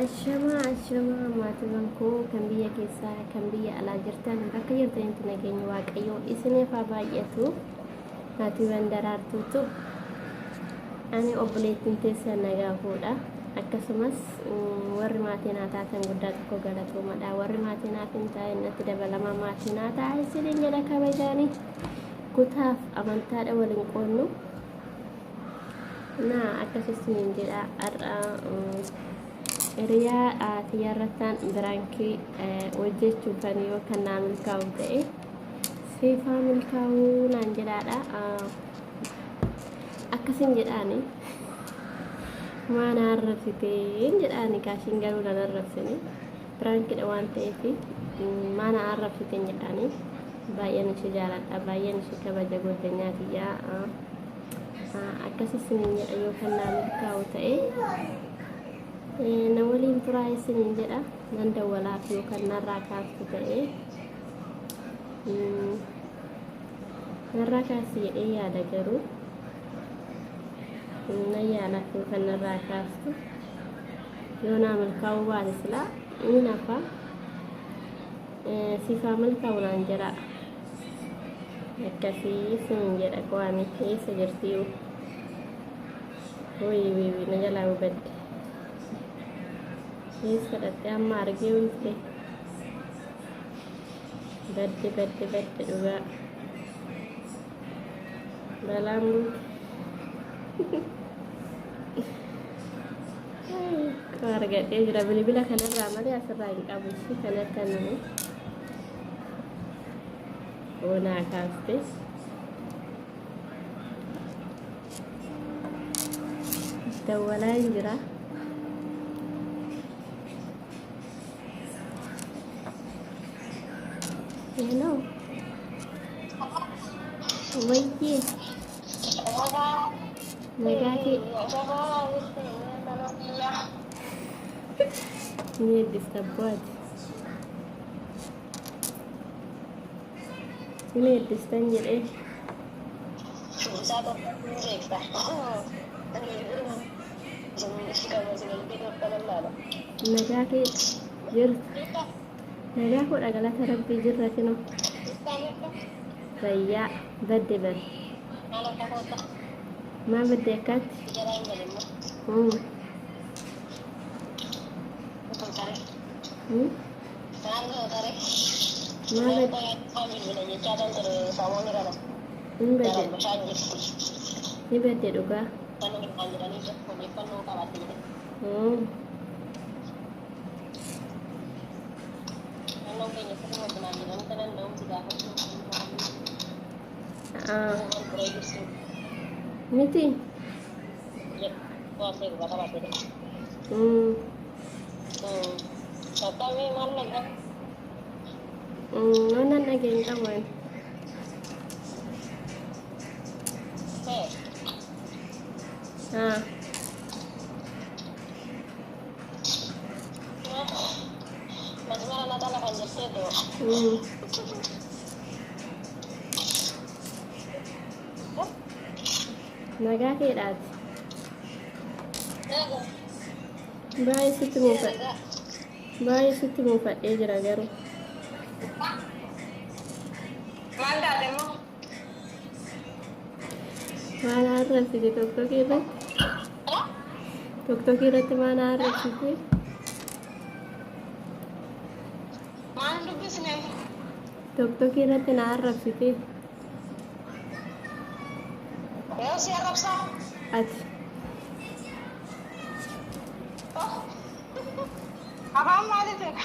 Ashamaa ashamaa maatiiwwan koo kan biyya keessaa kan biyya alaa jirtan bakka jirtanitti nageenya waaqayyoo isiniif haa baay'atu. Maatiiwwan daraartuutu ani obboleettiin teessan nagaa fuudha. Akkasumas warri maatii naa taatan guddaa tokko galatoomadha. Warri maatii naaf hin taa'in natti dabalamaa maatii naa ta'a isiniin jedha kabajaanii kutaaf amantaadha waliin qoonnu. Naa akkas isiniin jedha har'a hiriyaa tiyyarrattaan biraankii hojjechuufan yoo kan naa milkaa'u ta'e siifaa milkaa'uu naan jedhaadha. Akkasin jedhaani maa na arrabsiteen jedhaani kaashiin garuu nan arrabsine biraankidha waan ta'eef maa na arrabsiteen jedhaani baay'een ishee jaaladha baay'een ishee kabaja goddanyaa tiyyaa. Akkas isiniin jedha yoo kan naa milkaa'u ta'e na waliin turaa isiniin jedha nan dawwalaaf yoo kan narraa kaastu ta'e narraa kaasti jedhee yaada garuu nan yaalaaf yoo kan narraa kaastu yoo naa milkaa'uu baate silaa ni nafa siifaa milkaa'u naan jedha. Akkasii isiniin jedha qo'aami eessa jirtiyu? Wuyi wuyi wuyi na jalaa badde. Eessa dhaqxe amma argee ture. Badde badde badde dhugaa. Balaan buute. Argadhee jira bilbila kanarraa malee asirraa hin qabu ishii kanatti anani. Onaa kaaste. Dawwalaa hin jira. Hello. Wayyee. Nagaa kee. Ni eebbifta abbooti. Ni eebbistan jedhee. Isaa tokko ni beekta. Nagaa kee jirta. Nagaa koodha galata rabbii jirra kino. Fayyaa badde badde. Maa badde akkaatti? Maa badde? Hin badde. Ni badde dhugaa. Miti. Waan nan dhageen qabu ani. Ah. Nagaa keedhaati. Baay'ee sitti muufadhe. Baay'ee sitti muufadhee jira garuu. Maal taate immoo? Maal arrabsite toktokii irratti? Toktokii irratti maal arrabsite? Maal dubbisne? Toktokii irratti na arrabsite. Yoo si arrabsaa? Ati. Afaan maaliitiin?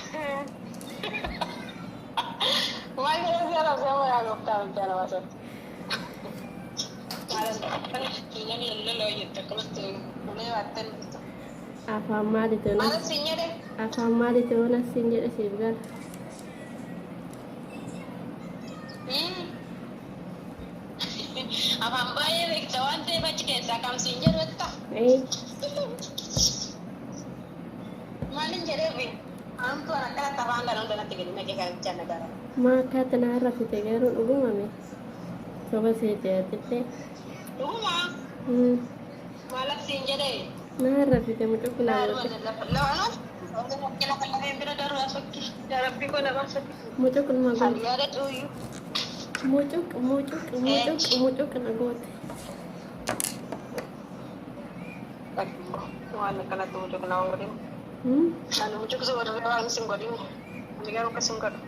Maal jedhee si arrabsee moo yaa gooftaa bulchaa nama sana? Afaan maaliitiin? Maal siin jedhe? Afaan maaliitiin waan siin jedhe siif gala. Afaan baay'ee beekta waan ta'eef achi keessaa kam siin jedhu jetta? Ee. Maalin jedheefi? Amtu an akkanatti afaan kana hunda natti gadi naqee kan bichaan na gara. Maa akkaatti na arrabsite garuu dhuguma mee? Soba seete atitte. Dhuguma maal siin jedhee? Na arrabsite mucuq naa goote. Lafa Mucuq nama goote. Mucuq mucuq mucuq mucuq na goote. Waan akkanatti mucuq nama godhin. Ani mucuq si godhu waan sin godhin. Ani garuu akkas hin godhu.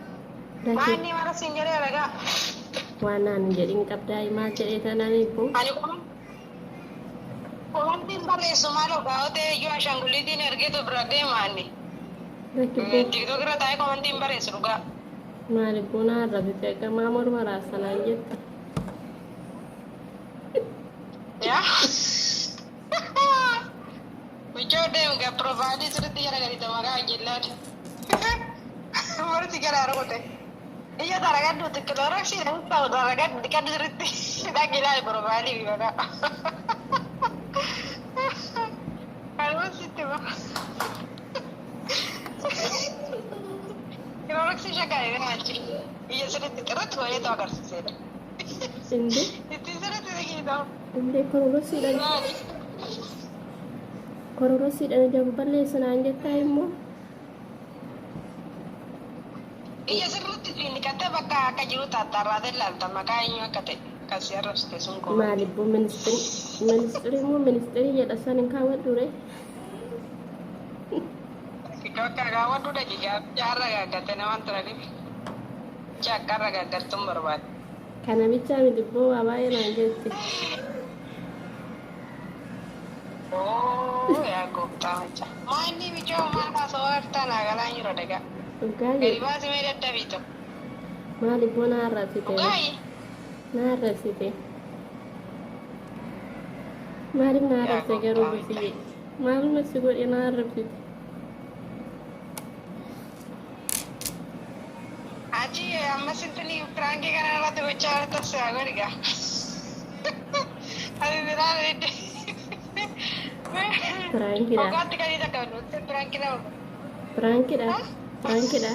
Maanni mara sin jedhee ragaa. Waan naan jedhin qabdaa maal jedhee tanaan ibbu. Ani komantiin barreessu maal ogaa'ote iyyuu ashaanguliitiin ergeetu bira deema ani. Tiktok irra taa'ee komantiin barreessu dhugaa. Maal ibboo na arrabsite akka maa morma raasanaan jette. Yaa. Michoo deemu gaa piroofaayilii sirriitti jala gadi ta'u maqaa hojjellaadha. Morti gara rukute. Ija daragadhu tikkilooroksii ta'u daragadhu dhiqadhu sirriitti dhaqilaali piroofaayilii fi maqaa. Kanuma sitti ma. Kilooroksii shakkaayee achi. Ija sirriitti xirratti godhee ta'u agarsiisedha. Inde Ittiin sirriitti dhiqii ta'u. Inde kororosiidhaan Maali? kororosiidhaan ija balleessanaan jettaa immoo. Ija sirriitti ittiin dhiqattee bakka akka jiru tattaarraatee ilaalta maqaa eenyu akka ta'e kan si arrabsite sun Maal komantii. ibboo ministirii ministirii immoo ministirii jedha san hin kaawwadhu ree. Bakka kaawwadhu daqiiqaa jaarra gaaggatte namaan turaniif jaakkarra gaaggattuun barbaade. Kana bichaa miti ibboo waa baay'ee naan jette. Oo yaa gooftaa macha. Maanni michoo maal haasawaa jirtaa naa galaan yeroo dhagaa. Dhugaa Gadi jedhu baasi mee daddabiitu. maal ibboo na arrabsite Dhugaayi. na arrabsite. Maaliif na Yaa arrabse garuu gooftaa macha. busiyye maaluma si godhe na arrabsite. Achi amma sintini piraankii kana irratti gochaa jirtas yaa godhi gaa. Ani biraan didde. Piraankiidha Waggaatti kan isa qabnu piraankii nama. piraankiidha piraankiidha.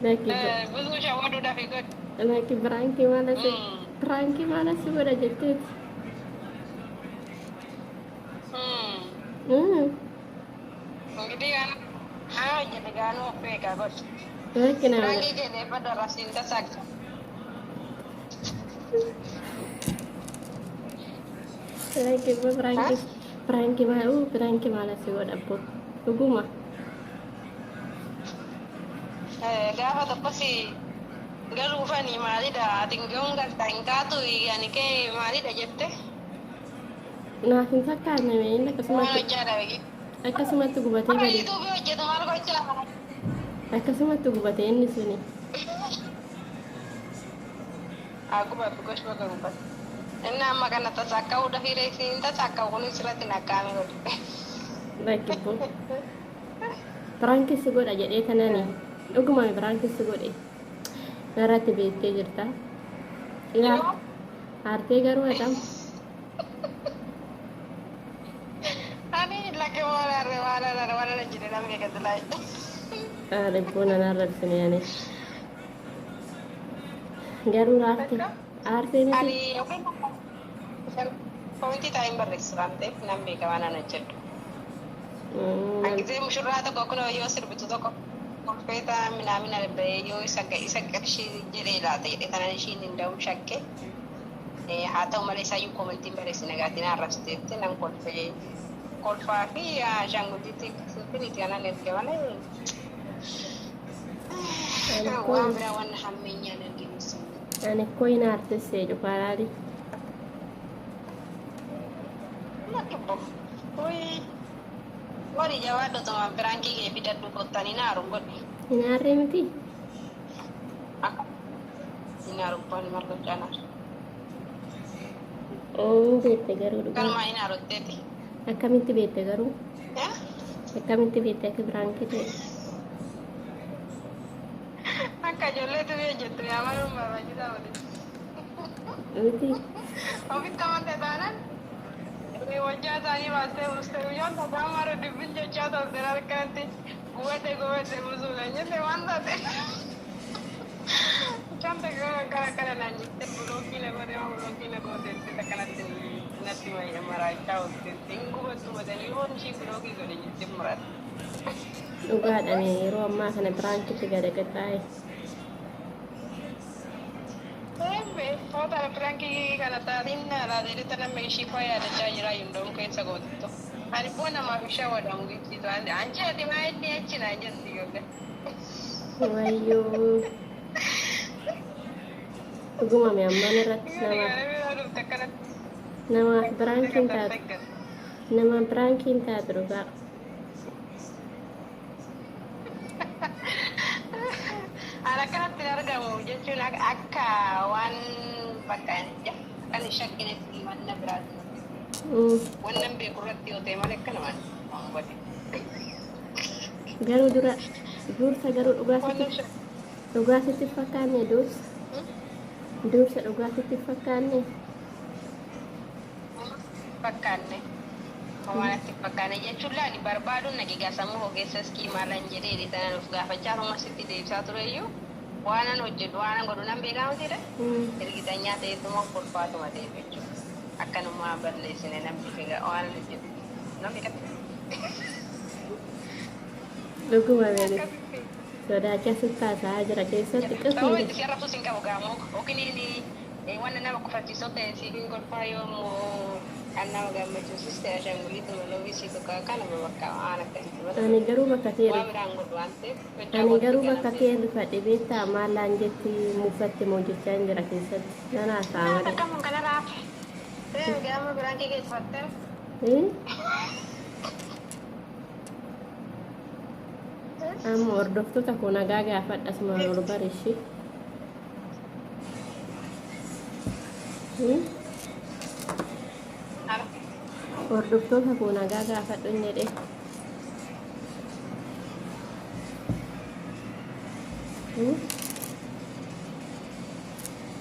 Lakki ብዙ ሸወዱudhaaf godhi. lakki piraankii maal asi piraankii maal asi godha jetteeti. እንግዲህ haa hojjete gaanuu of beekaa godhi. Lakki nama Piraankii jedhee badda rasiin tasaaqsa. Lakki ibboo piraankii piraankii maal piraankii maal asi godha ibboo dhuguma. Gaafa tokkos galuufani maalidha ati ga'uun galta hin kaatu ani kee maalidha jette. Naaf hin fakkaatne mee inni Waan akkasumatti hojjaadha beeki. akkasumatti gubatee Warra gadi yuutuubii hojjetu maal gochaa? akkasumatti gubatee inni suni. Haa gubatu gosh bakka gubatu. Inni amma kana tasaqqa'uudha fiiree isiin tasaqqa'u kunis irratti naqqaame godhe. Lakki ibboo piraankii si godha jedhee tanani dhuguma piraankii si godhe narratti beektee jirta. Yaa aartee garuu hatam Ani lakke waan arre waan arre waan arre jedhe namni gadi laayee. Haadha ibboo nan arrabsine ani garuu aartee aartee miti Ani yookiin komintii taa'een barreessu waan ta'eef nan beeka waan ana jedhu. Hanqisee mushurraa tokko kun yoo sirbitu tokko kolfeeta minaamina bahee yoo isa isa qarshii jedhee laata jedhee tanan ishiin hin da'u shakke. Haa ta'u malee isaayyuu komintiin barreessi nagaatiin arrabsiteetti nan kolfee kolfaa fi ashaangulliitti sintiniiti kanan erge malee waan biraa waan hammeenyaan erginu sun. Ani koo hin aartessee cufaalaali. Lakki Uy. Wari jawaadhu tuma piraankii kee fidadhu kottanii naaru godhi. Hin aarree miti Akka hin aaru bani maal gochaa naaru. Beekte garuu dhugaa Kanumaa hin aarotteeti. akkamitti beekte garuu akkamitti beekte akka piraankii ta'e. Akka ijoolleetu biyya jettu yaamanuun barbaachisaa miti. Miti Ofitti amante taanaan wajjaa isaanii baastee buustee guyyaan tataa mara dubbin jechaa turte harkanatti gubate gubate buusuudha jette waan taate. Mucaan takka akkana akkana naan jette bulookii na goote bulookii na goote akkanatti Natti maraachaa oolte. Hin gubattu matanii yoon ishii bilookii godhe jettee muratte. Dhugaadhaan yeroo ammaa kana prankitti gada qixxaa'e. Foota prankii kana taatiin laateerita nama ishii faa yaadachaa jira yundoom keessa gootittu. Ani immoo namaaf isha wadamu ibsitu. Anchi ati maa inni achi naan jetti yookaan. Wayyoo. Dhuguma ammaan irratti namaaf prankiin taatu. Nama prankiin taatu dhugaa. Ani akkanatti hin argamu jechuun akka waan bakka kan hin shakkinetti wanna biraati. Wannan beeku irratti yoo ta'e malee akka namaan waan godhe. Garuu dura dursa garuu dhugaa sitti fakkaanne dursa. Dursa dhugaa sitti fakkaanne. Fakkaanne. Waan fakkaanne jechuun laani barbaaduun nagigaa sammuu ogeessa iskii maalan jedhee tanan of gaafachaa rumma sitti deebisaa tureyyuu waan an hojjedhu waan an godhu nan beekaa mitiidha. Ergitanyaa ta'eetuma kolfaatuma ta'e jechuudha. Akkanumaa balleessine namni figa waan an hojjedhu nan beekatti. Dhuguma beeku. Sodaachaa sitti haasa'aa jira keessatti Sababa itti si arrabsu sin qabu gaamoo yookiin waan nama kufachiisoo ta'e siin kolfaa yoommoo kan nama gammachiisus ta'e ashaanguliituma loogii tokko kanuma bakka waan akkasitti. Ani garuu bakka kee Waan biraan godhu waan ta'eef. Ani garuu bakka kee rifadhe beektaa maalaan jetti muufatti moo jechaa hin jira keessatti. Nan haasa'a malee. Akkam kana raafe. Gama biraan kee keessatti. Amma hordoftoota koo nagaa gaafadha asuma ol barishi. Hordoftoota koo nagaa gaafadhu hin jedhe.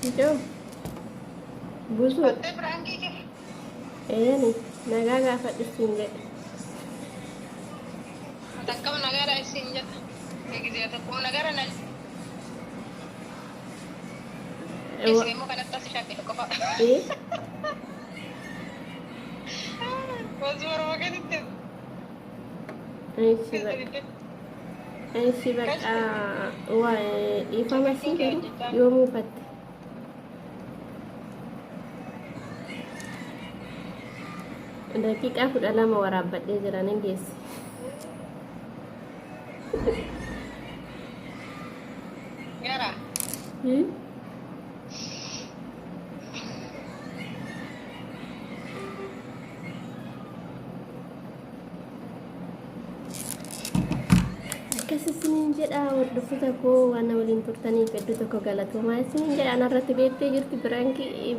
Ijoo. Busuu. Eeni nagaa gaafadhu siin jedhe. Akkam nagaadha isin jedha. Eegizee tokko nagaadha na. Isin immoo kanatti as shakke tokko fa'a. Wasu Oromoo keessatti. Ishi bakka waa dhiifama sii garuu yoo muufatte. Daqiiqaa 12 waraabbadhee jira nan geesse. Gara. Akkas isiniin jedha hordoftoota koo waan na waliin turtaniif hedduu tokko galatoomaa isiniin jedha. Anarratti beektee jirti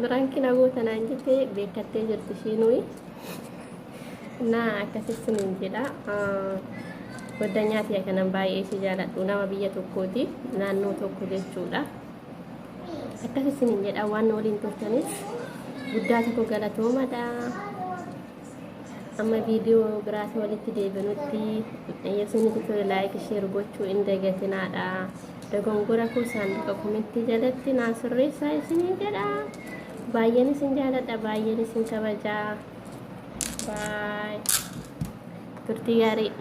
prankii na gootanaan jettee beekattee jirti ishiinuyi. Na akkas isiniin jedha. Goddanyaa tiyya kanan baay'ee ishee jaaladhu nama biyya tokkooti naannoo tokko jechuudha. Akkas isiniin jedha waan na waliin turtaniif guddaa tokko galatoomadha. Amma viidiyoo biraas walitti deebinutti yoo isinitti tole like share gochuu hin dagatinaadha. Dogongora koo saanduqa commentii jalatti naa sirreessaa isiniin jedha. Baay'een isin jaaladha baay'een isin kabajaa. Baay. Turtii gaarii.